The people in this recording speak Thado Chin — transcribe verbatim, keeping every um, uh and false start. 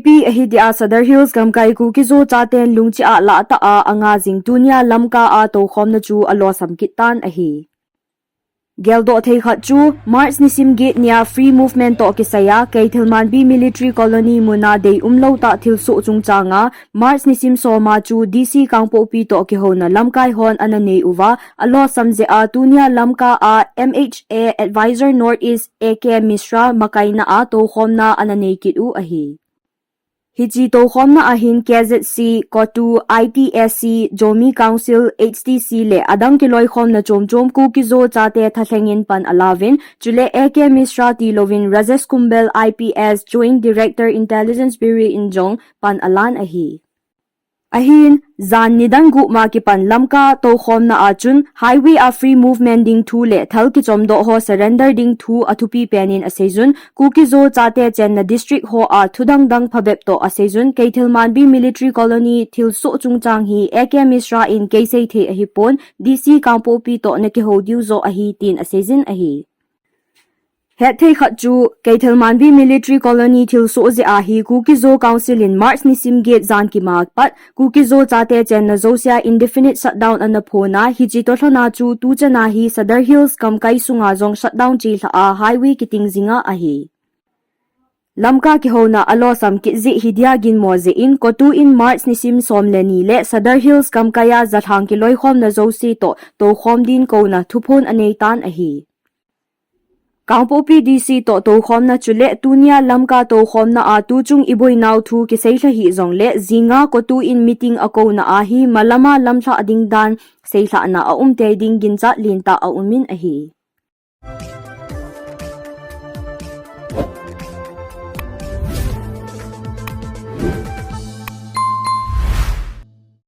Pi ahi dia Sadar Hills gamkai Kuki-Zo chaten lungchih a lah tah a anga jing tunia Lamka a toukhomna chu alosam kit tan ahi. Geldoh thei khat chu March nisim get nia Free Movement toh kisaiya Keithelmanbi Military Colony muna deium lou tah thilsoh chungchanga March nisim soma chu D C Kangpokpi toh kihouna lamkai hon ana nei uva, alosam jeh a tunia Lamka a M H A Advisor North East A K Mishra makaina a toukhomna ana nei kit u ahi. Hiche toukhomna ahin K Z C, COTU, I T S C, Zomi Council, H T C le adang kiloikhomna chomchom Kuki-Zo chate thalhengin pan alauvin, chule A K Mishra tilouvin Rajesh Kumbel I P S, Joint Director Intelligence Bureau in jong pan alan ahi. Ahin, jan nidan gup ma kipan Lamka toukhomna a chun highway a free movement ding thu le thal kichomdoh ho surrender ding thu athupi penin aseijun, Kuki-Zo chate chenna district ho a thu dangdang phabep toh aseijun, Keithelmanbi Military Colony thilsoh chungchang hi A K Mishra in kei seithei ahipon, D C Kangpokpi toh nakihou diu joh ahi tin aseijin ahi. Hetthei khat chu, Keithelmanbi Military Colony thilsoh jeh a hi Kuki-Zo Council in March nisim get jan kima pat, Kuki-Zo chate chenna jousea indefinite shutdown ana phona, hiche toh lhona chu tuchana hi Sadar Hills gamkai sunga jong shutdown chelha a highway kiting jinga ahi. Lamka kihouna alosam kit jeh hi dia ginmo jeh in COTU in March nisim som le ni le Sadar Hills gamkaiya jalhang kiloikhomna jouse toh toukhom din kouna thuphon anei tan ahi. Kangpokpi D C toh toukhomna chule tunia Lamka toukhomna a tuchung iboinau thu kiseilha hih jongle jinga COTU in meeting akouna a hi malama lamlhah ding dan seilhahna aumtei ding ginchat lentah aumin ahi.